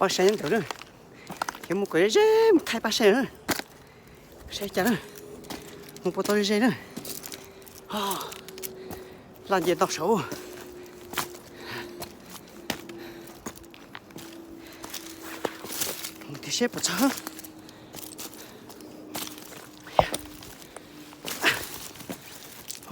Paj saib ntawd na, ces mus kom ze mus thaij paj saib na, saib cas na, mus puas tau ze na. Laj nce ntau saud, mus tiag seb puas txog.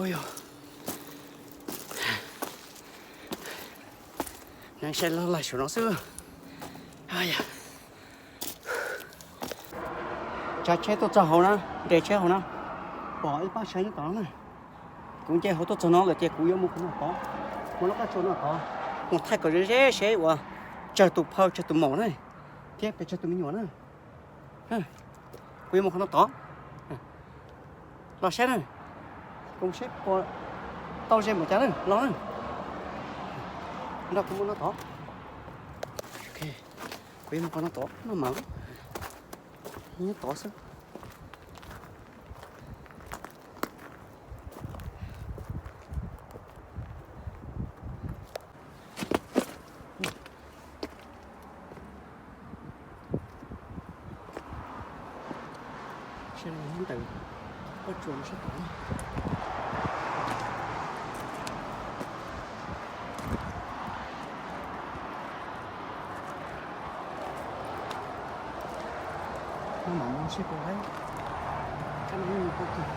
Ua yog, saib laj laj saum no xwb. Tsav tsheb tuaj txog hauv na, nres tsheb hauv na, pom ib pab saib nyob tod na. Kuv nce hauv tuaj txog no lawm ces kuv yuav mus qhov no tod, mus lub qab tsua no tod, mus thaij kom ze ze seb uas tsawg tus phawj tsawg tus maum na, thiab pes tsawg tus me nyuam na. Kuv yuav mus qhov no tod, los saib na, kuv saib puas tau ze npaum cas na, los na, nrog kuv mus no tod. Kuv yuav mus qhov no tod, maj mam nyob tod xwb. Saib ntawm qab tsua no sab tod. Maj mam mus seb puas laib, kab no yeej mus puas kawg.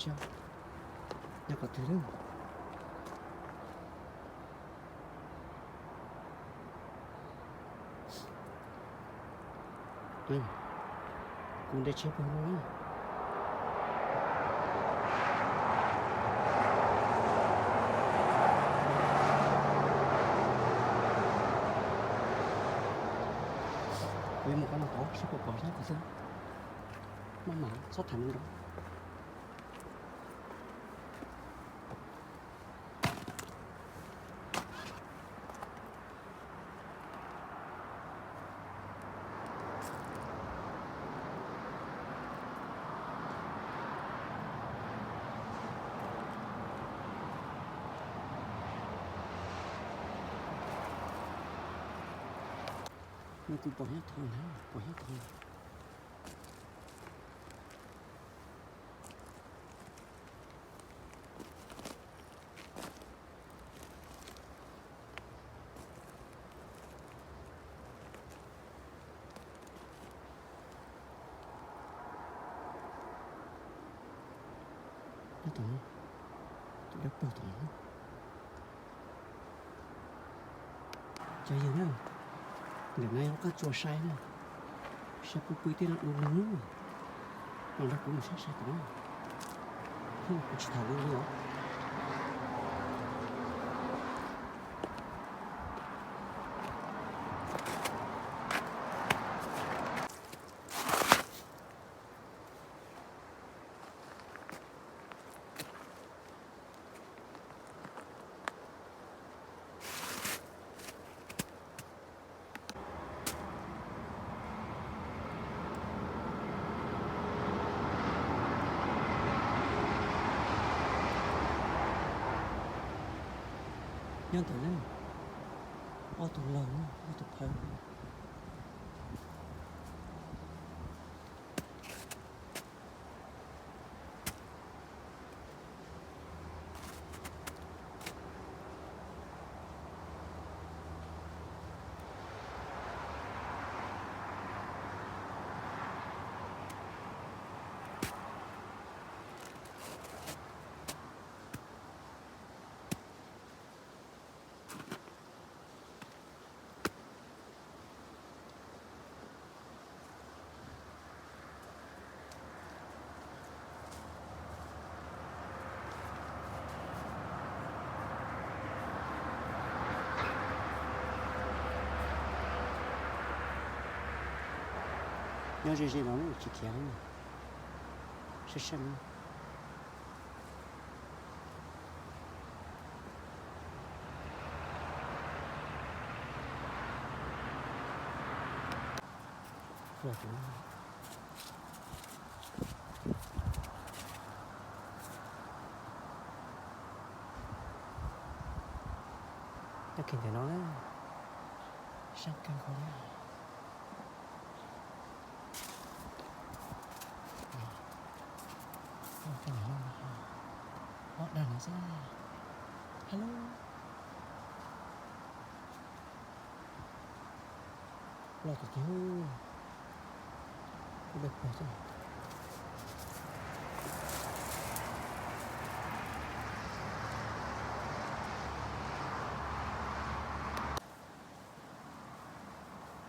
Saib, nyob qhov twg lawm? Kuv nres tsheb puag no na. Kuv yuav mus qhov no tod seb puas pom saib qhov twg. Maj mam txhob tham nrov. No kuv pom nyob tod na, pom nyob tod. Nyob tod, tus dawb paug tod. Cov yawg na, ntawm no yog lub qab tsua sai na, sai pw pw tej no du lug. Los nrog kuv mus saib sai tod, kuv tsis tham lus li os. Nyob ntawm na, ob tug laug, ob tug phawj. Nyob ze ze no tsis khiav, saib saib no. Los tus Ntawm no na, sab kawg nkaus li. Ob dag no xwb. Hello. Loj tiag tiag. Kuj dawb paug xwb.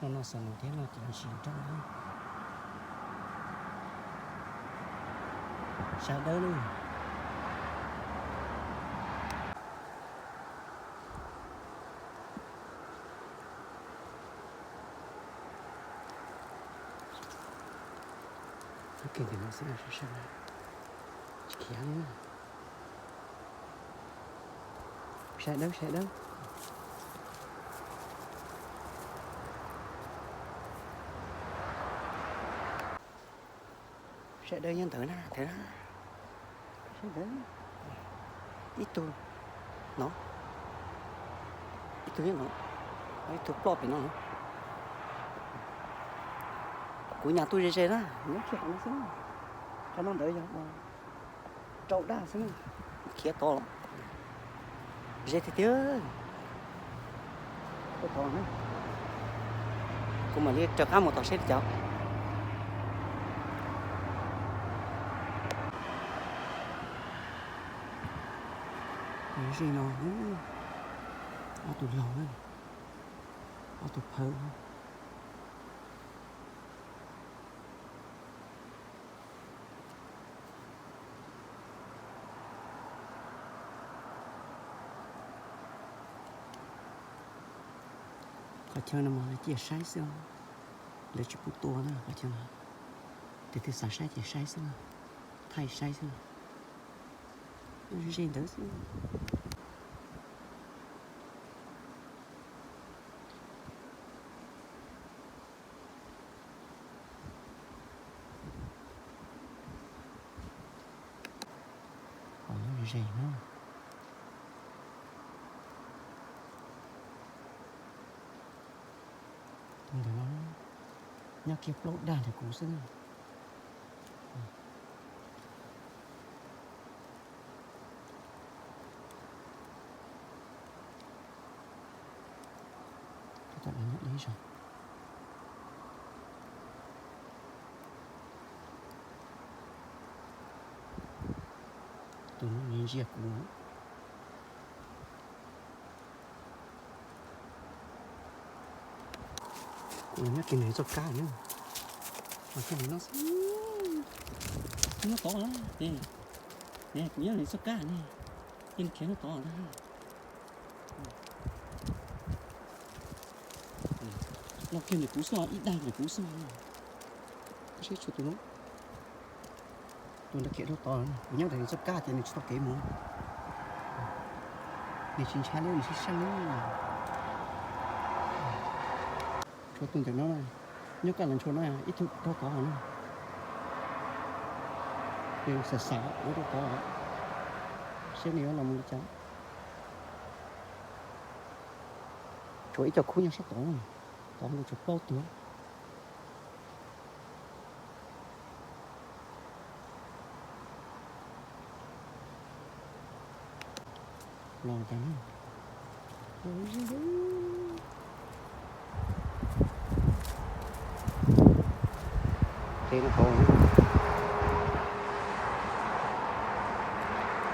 No no xav nws thiab no ces ntsis nrauj na. Sab dawb na. Tus kev ntawm no xwb sab sab, tsis khiav li. Sab dawb sab dawb. Sab dawb nyob ntawd na, ntawd na. Sab ntawd. Ib tug no, ib tug nyob no, ib tug ploj pem no. Kuv nyas tuaj ze ze na, nyob kiag qhov no xwb na. Qhov no ntawd yog ua rau dag xwb na, khiav tod los. Ze tiag tiag. Kuv mam li rov qab mus tom seb li cas. Ze no, ob tug laug, ob tug phawj. Qhov chaw no mas lawv cia saib xwb, lawv tsis pub tua na qhov chaw no. Tus twg xav saib ces saib xwb, thaij saib xwb. Ze ntawd xwb. Qhov no ze na. Tus ntawm no nyob kiag plaub dag ntawm kuv xwb na. Tab tom los nyob deb zog. Tus no nws ntsia kuv. Kuv los nyob kiag ntawm txoj kab na. Los kiag ntawm no xwb. Nyob tod na. Ne, kuv nyob ntawm txoj kab ne. Ces nws khiav nyob tod ntag. Los kiag ntawm kuv xwb, ib dag ntawm kuv xwb. Seb tshuav tus no. Tus ntawd khiav rau tod, kuv nyob ntawm nws txoj kab ces nws tsis tau kev mus. Nws tsis ntshai li, nws sib seej li. Tshuav tus ntawm no, nyob kaj los ntsho no, ib tug rau tod na. Nws xav xav ua rau tod, seb nws yuav los mus li cas. Tshuav ib co khub nyob sab tod, tod nkaus tshuav plaub tug. Los tas na. Kev no tod,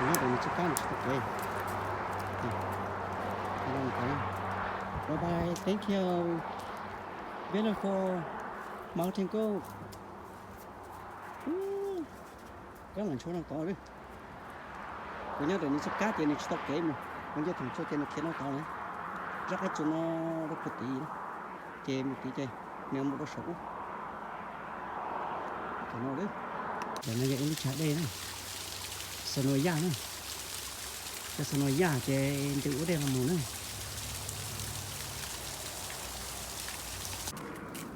nyob rau nws txoj kab nws tsis tau kev. Bye bye, thank you. Beautiful mountain goat. Kab los ntsho no tod. Kuv nyob ntawm nws txoj kab ces nws tsis tau kev mus, kuv nyob thaum tshuav ces nws khiav no tod na. Zaj qab tsuas no rau puag tid, ces mus tid ces nws mus rau saum ub. Ntawm no, ntawm no yog ib lub tshav dej na, Xos Nus Yaj na. Cov Xos Nus Yaj ces ntws ua dej los mus na.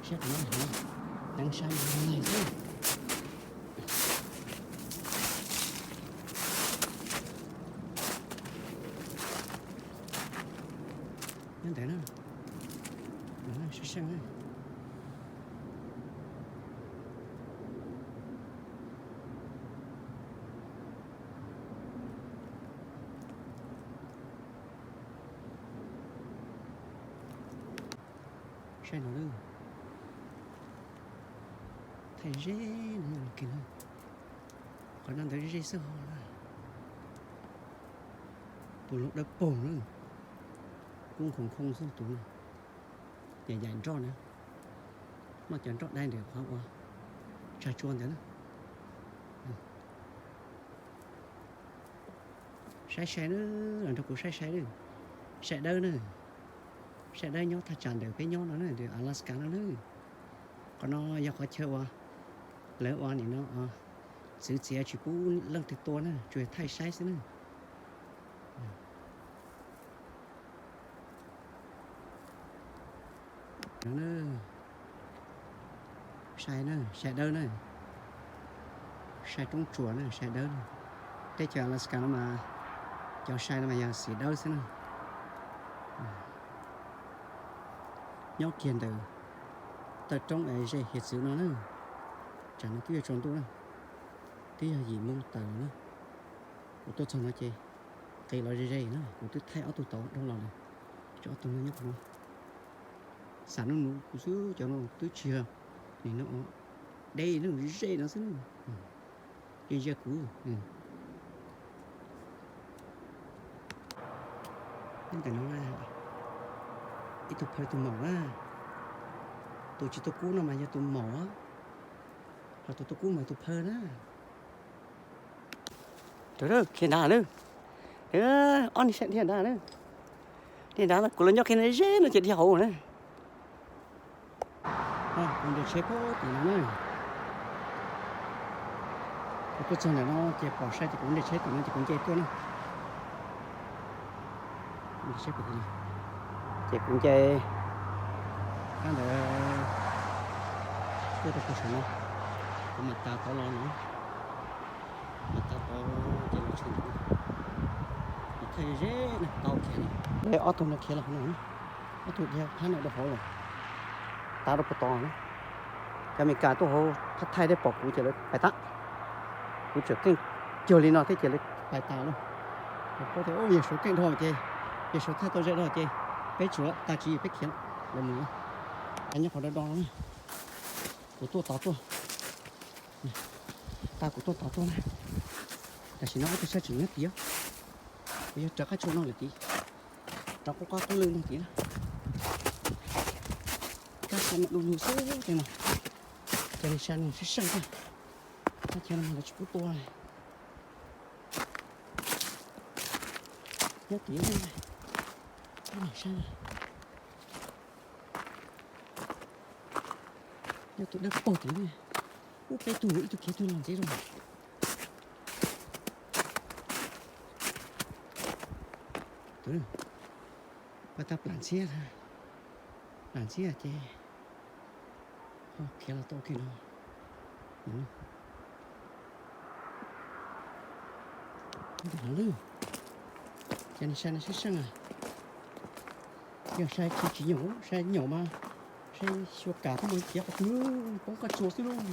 Saib qhov no, neeg sai mas neeg xwb. Sab seej na. Saib no lawm. Thaij ze no yog kiag na. Qhov no ntawd ze xwb hos na. Tus lub dawb paug na. Kub nkhoos nkhoos xwb tus na. Yam yam nroj na. Muaj cov nroj dai ntawm qhov uas tsag tsua ntawd na. Saib sai na, los nrog kuv saib sai na. Sai dawb na. Sai dawb nyob thaj tsam ntawm peb nyob no na, ntawm Alaska no na. Qhov no yog qhov chaw uas lawv ua nim no txwv txiav tsis pub leej twg tua na, tsuas yog thaij saib xwb na. No na, sai na, sai dawb na, sai roob tsuas na, sai dawb na. Teb chaws Alaska no mas cov sai no mas yog xim dawb xwb na. Nyob kiag ntawm taw roob es ze hiav txwv no na. Tsam no twb yuav tsaus ntuj na, twb yog yim moo tawm na. Kuv tuaj txog no ces qis los ze ze na, kuv twb thaij ob tug tod dhau los lawm, tshuav ob tug no nyob qhov no. Xam nuj nuv kuv xwb, cov no twb tsis yog nim no, deb no ze no xwb na. Ze ze kuv. Ntawm no ib tug phaw tus maum na, tus tsis tuaj kub no mas yog tus maum, ho tus tuaj kub mas tus phaw na. Khiav nrad na, ob niag saib dhia nrad na, dhia nrad, kuv los nyob kiag no ze no ces dhia hauv na. Kuv nres tsheb puag tim no na. Kuv tuaj txog ntawm no ces pom sai ces kuv nres tsheb tim no ces kuv nce tuaj na. Nres tsheb puag tim no ces kuv nce qab ntawd tuaj rau puag saum no. Kuv mam tas tod los no, mam tas tod ces los tshwm ntawm no. Mas thaij ze na, tau khiav li. Ob tug no khiav los hauv no, ob tug dhia phab no rau hauv los, tav rau puag tod na. Cov Amelikas tuaj hauv phab thaij thiab pom kuv ces lawv pais tag. Kuv tseem keej cuag li no thiab ces lawv pais tas lawm. Lawv paub tias yawg Suav keej dhau ces, yawg Suav thaij tau ze dhau ces peb tsum lawm, tas tswv yim peb khiav lawm, lawv mus lawm. Nyob qhov do do no, kuv tuaj tod tuaj, tag kuv tuaj tod tuaj na. Tam sim no ob tug sab tseem nyob tid, kuv yog raws qab tsua no lawm tid, rov qub qab qub lwj no tid na. Kab sai mas du lug xwb tej no, cov niag sai no sab seej tiag, tab sis no mas lawv tsis pub tua. Nyob tid, nyob saib, nyob tus dawb paug tid, ub peb tug ib tug khiav twg los ntxiv rau. Pab tab plam ntxhiab, plam ntxhiab ces ho khiav los tau kiag no. Ntawm no lawm, ces nws sai no sab seej a. Yog sai tsis tsis nyaum, sai nyaum mas sai xyuas kam koj mus ciav qhov twg, poob qaj tsua xwb lauj.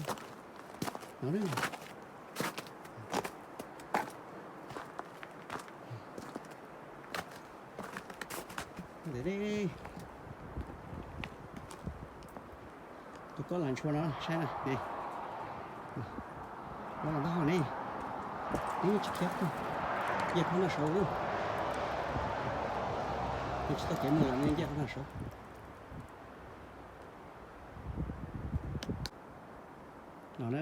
No lawm. Ntawm tus kob lam ntshua no saib na, no los ntab hau ne, neb tsis khiav, nce phab no saud, nws tsis tau kev mus lawm, nws nce phab no saud. No na,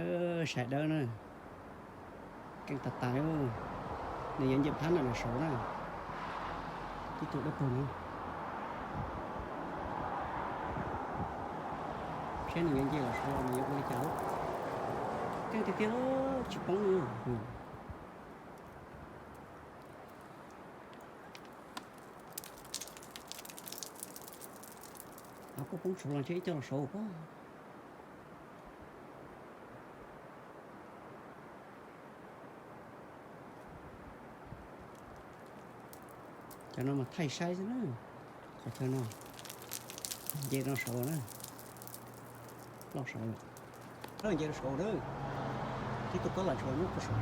sawv daws na, keej tas tas li, nws yuav nce phab no los saud na, tib tug dawb paug no. Saib nws yuav nce los saud nws yuav ua li cas. Keej tiag tiag, tsis poob li. Av, koj poob saud los ntshe ib co los saud pob. Cov no mas thaij saib xwb na, qhov chaw no. Nce rau saud na, loj saud. Nce rau saud na, tib tug kob lam tshuav nyob puag saud.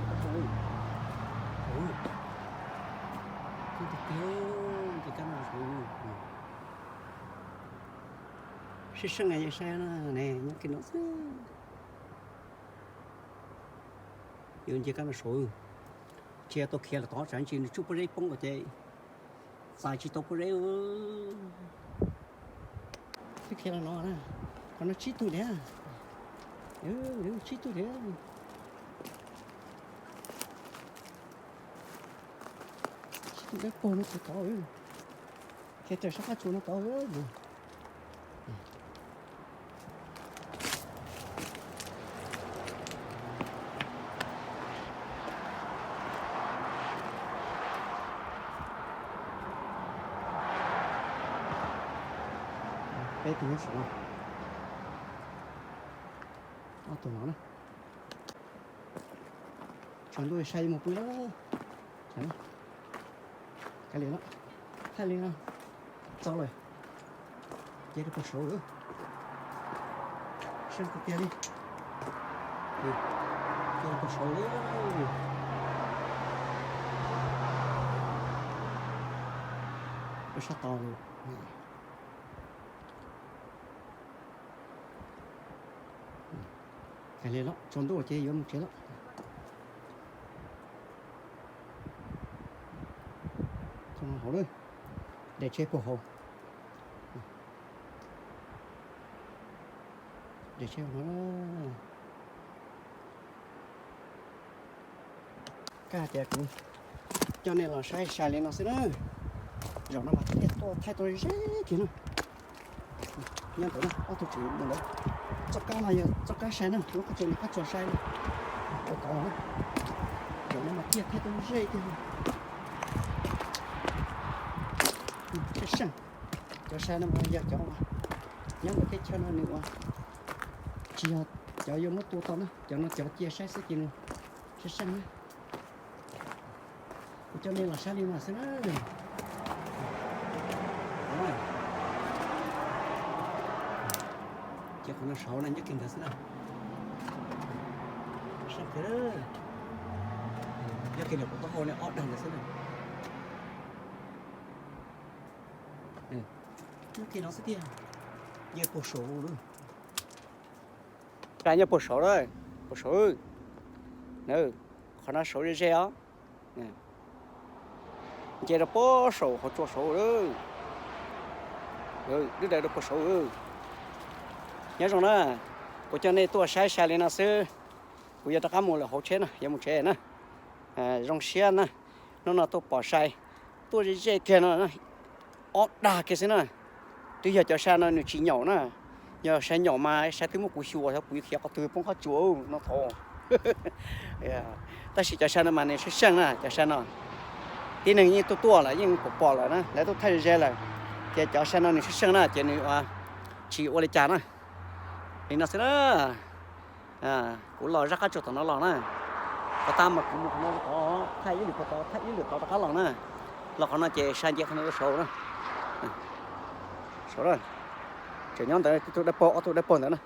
Tib tug tiag, nce kab no saud. Sib seej na, saib na, nyob kiag no xwb. Yuav nce kab no saud, tsis tau khiav los tod tsam ntsis nws tsuj pob zeb poob ces txais tsis tau pob zeb. Twb khiav los no na, qhov no tsib tug thiab, tsib tug thiab. Tsib tug dawb paug no tod, khiav raws sab qab tsua no tod. Peb tug nyob saum no, ob tug no na. Tsaus ntuj sai mus pw lawm. Kav liam no, thaij li no, txog lawm. Nce rau puag saud lawm, seej tiag tiag li. Nce rau puag saud lawm, rau sab tod lawm. Kav liam los tsaus ntuj ces yuav mus tsev lawm. Hauv lawm, daim tsheb puag hauv. Daim tsheb no, kab hais tias kuv coj nej los saib sai li no xwb na. Zaum no mas thiaj tuaj thaij tau ze kiag na. Nyob ntawd na, ob tug tseem mus ntawd. Txoj kab no yog txoj kab sai na, lub qab tsuas no qab tsuas sai na. Zaum no mas thiaj thaij tau ze kiag. Seej seej. Cov sai no mas yog cov uas nyob ntawm teb chaws no nws ua, tsis yog cov yuav muab tua tau na, cov no cov cia saib xwb ces nws seej seej na. Kuv coj nej los saib li no xwb na. Ces qhov no saud na nyob kiag ntawd xwb na. Nyob kiag ntawm kuv taub hau ne ob dag ntawd xwb na. Nyob kiag no xwb tiag. Nyob puag saud, nyob puag saud, puag saud. Qhov no saud ze ze os. Nce rau puag saum qhov tsua saud, twb daws rau puag saud. Nyob zoo na, kuv coj nej tuaj saib sai li no xwb. Kuv yuav rov qab mus lawm hauv tsheb na, yuav mus tsev na. Zoo siab na, hnub no tuaj pom sai tuaj ze ze kiag no, ob dag kiag xwb na. Twb yog cov sai no nws tsis nyaum na, yog sai nyaum mas sai twb muab kuv xyuas, kuv yuav khiav qhov twg poob qab tsuas no thaum. Tab sis cov sai no mas nws seej seej na, cov sai no tib neeg yeej tuaj tuaj lawm, yeej pom pom lawm na, lawv tuaj thaij ze ze lawm. Ces cov sai no nws seej seej na ces nws tsis ua li cas na. Li no xwb na. Kuv los zaj qab tsuas tom no los na, puas tab mas kuv mus qhov no tod, thaij ib lwm puag tod, thaij ib lwm tod rov qab los na. Los qhov no ces sai nce qhov no rau saud na. Saud, tseem nyob ntawd tus dawb paug, ob tug dawb paug ntawd na,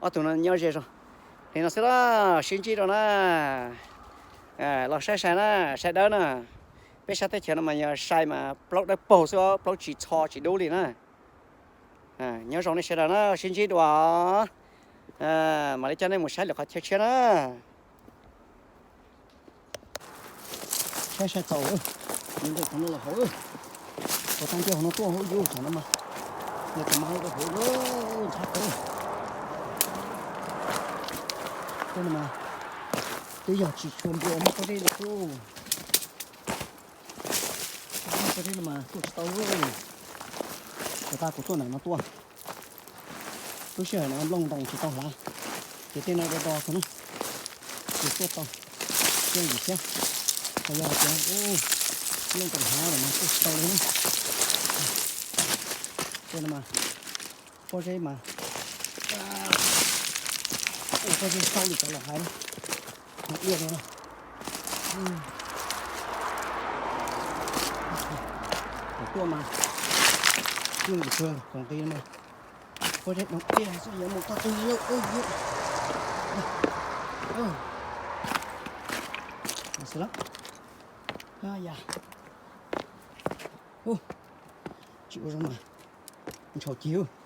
ob tug no nyob ze zog. Li no xwb na, sib ntsib rau na. Los saib sai na, sai dawb na. Peb sab teb chaws no mas yog sai mas plaub dawb paug xwb, plaub tsis txho tsis dub li na. Nyob zoo nej sawv daws na, sib ntsib dua, mam li coj nej mus saib lwm qhov chaw tshiab na. Saib sai txaus, mus ntawm qhov no los hauv, puas tau nce qhov no tuaj hauv yus saum no mas, nws tseem mas hauv rau hauv ntshab tau. Tej no mas twb yog tsis tshua npua muaj pob zeb li xwb. Pob zeb no mas tuaj tsis tau. Puas tab kuv tuaj ntawm no tuaj, lub sij hawm no nplooj ntoos tsis tau hlav, ces tej no do do xwb na, ces tuaj tau, tuaj yim thiab. Ho yog hais tias nplooj ntoos hlav lawm mas tuaj tsis tau li na. Tej no mas pob zeb mas, ua pob zeb xauj li cov laus hais na, no iaj no. Kom tuaj mas, tuaj nqis tsuag kom nqis no mas, Ua dej doog tiag xwb yuav mus tau twg lauj. Xwb lauj. Ya. Tsis ua zoo mas ntshau cig.